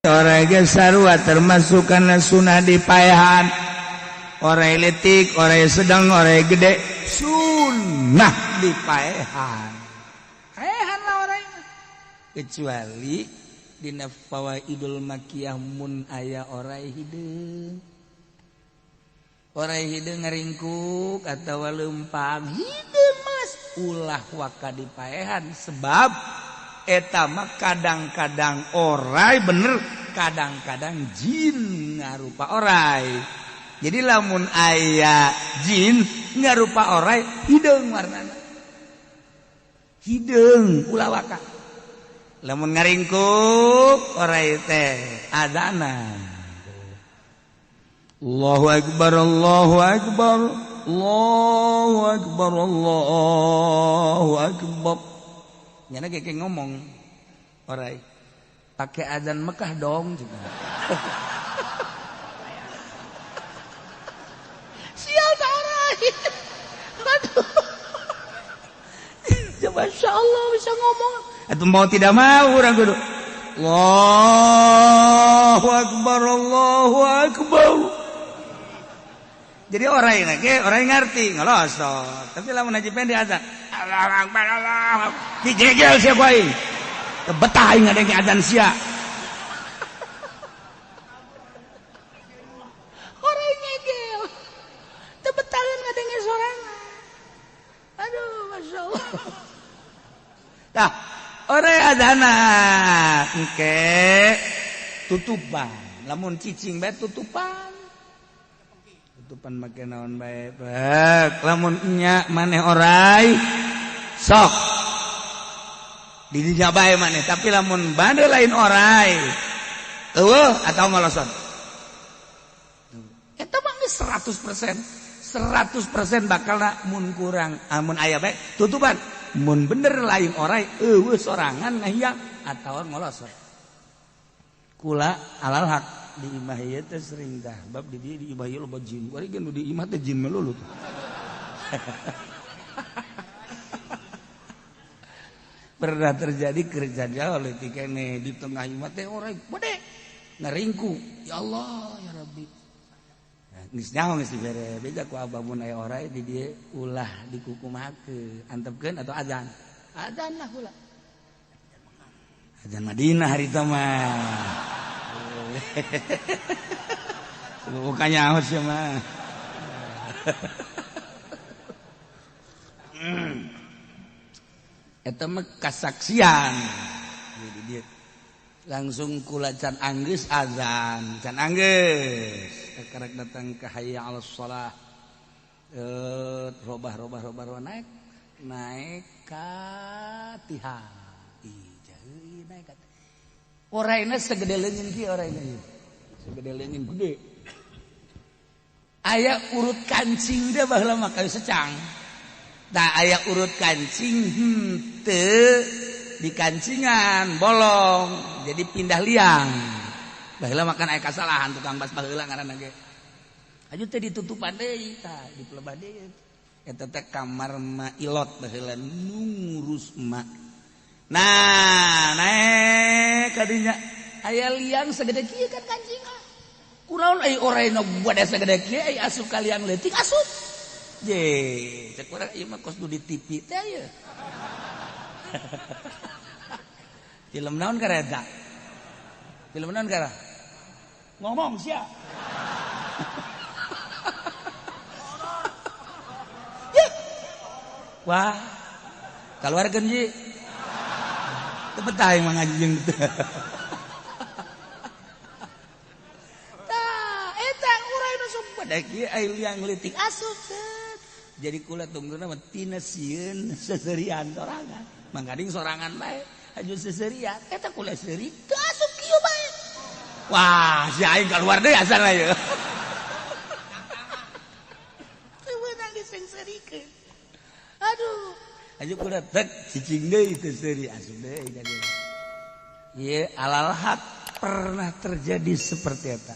Orai ge sarua termasuk kana sunah dipaehan. Orai leutik, orai sedang, orai gede sunnah dipaehan. Paehan lah orai mah. Kecuali dina Fawaidul Makiyah mun aya orai hideung. Orai hideung ngaringkuk atawa leumpang hideung mas ulah waka dipaehan sebab eta mah kadang-kadang orai bener, kadang-kadang jin ngarupa orai. Jadi lamun aya jin ngarupa orai hideung warnana. Hideung ulah waka. Lamun ngaringkuk orai teh adana. Allahu akbar, Allahu akbar, Allahu akbar, Allahu akbar. Nyana kayak ngomong orai pakai azan Mekah dong juga. Sial tak orai. Aduh. Ya Masya Allah bisa ngomong. Atau mau tidak mau orang kudu Allahu akbar, Allahu akbar. Jadi orang yang orang ngerti ngelosot. Tapi lamun haji pendek azan Allahu akbar, Allahu akbar. Dijegel sia ku aing. Betah aing ngadenge azan sia. Orang ngegel. Teu betaheun ngadenge sorangan. Aduh, Masya Allah. Tah, orang azana engke tutupan. Lamun cicing bae tutupan. Tutupan make naon bae. Bek, lamun nya maneh orai sok didinya bae maneh, tapi lamun bade lain orai eueuh atau maloson. Eta mah geus 100%. 100% bakalna mun kurang amun aya bae tutupan. Mun bener lain orai eueuh sorangan ngahiang atawa ngolosot. Kula alal hak di imah ieu teh sering tah bab di dieu di imah ieu loba jin. Bari ge nu di imah teh jin melulu tuh. Pernah terjadi kerjanya oleh tikene di tengah imah teh orai gede ngaringkuk. Ya Allah ya Rabbi. Geus nyaho geus dibere beja ku abah mun aya orai di dieu ulah dikukumakeun, antepkeun atau azan. Azan lah kula. Azan Madinah harita mah. Bukannya awas ya mah. Eta mah kasaksian. Jadi dia langsung kula can anggeus azan, can anggeus. Karek datang ke hayya 'alas shalah. Robah robah robah robah naik, naik ka tihang. Ih, jauh naik ka. Oraina segede leungeun kieu oraina ieu. Segede leungeun gede. Aya urut kancing dia baheula mah kayu secang. Tah aya urut kancing henteu di kancingan bolong jadi pindah liang. Baheula makan aya kasalahan tukang bas baheula ngaranna ge. Aju teh ditutupan deui tah dipelebah deui. Eta teh kamar ma ilot baheula nu ngurus emak. Nah, naik kadinya aya liang segede kieu kan kancingan. Kunaon ai oraina bade segede kieu ai asup ka liang leutik asup. Je, cek urang ieu mah kos nu di TV teh ieu. Film naon kareta? Film naon kara? Ngomong sia. Wah. Kaluarkeun ji. Teu betah aing mah ngaji jeung teu. Tah, eta urang nu sok bade kieu ai liang leutik asup. Jadi kula tungguna mah tina sieun seserian sorangan. Mangkading sorangan bae, aju seserian eta kula seuri teu asup kieu bae. Wah, si aing kaluar deui asana ieu. Teu meunang disengserikeun. Aduh. Aju kula tek cicing deui teu seuri asup deui ka dieu. Ieu alal hak pernah terjadi seperti eta.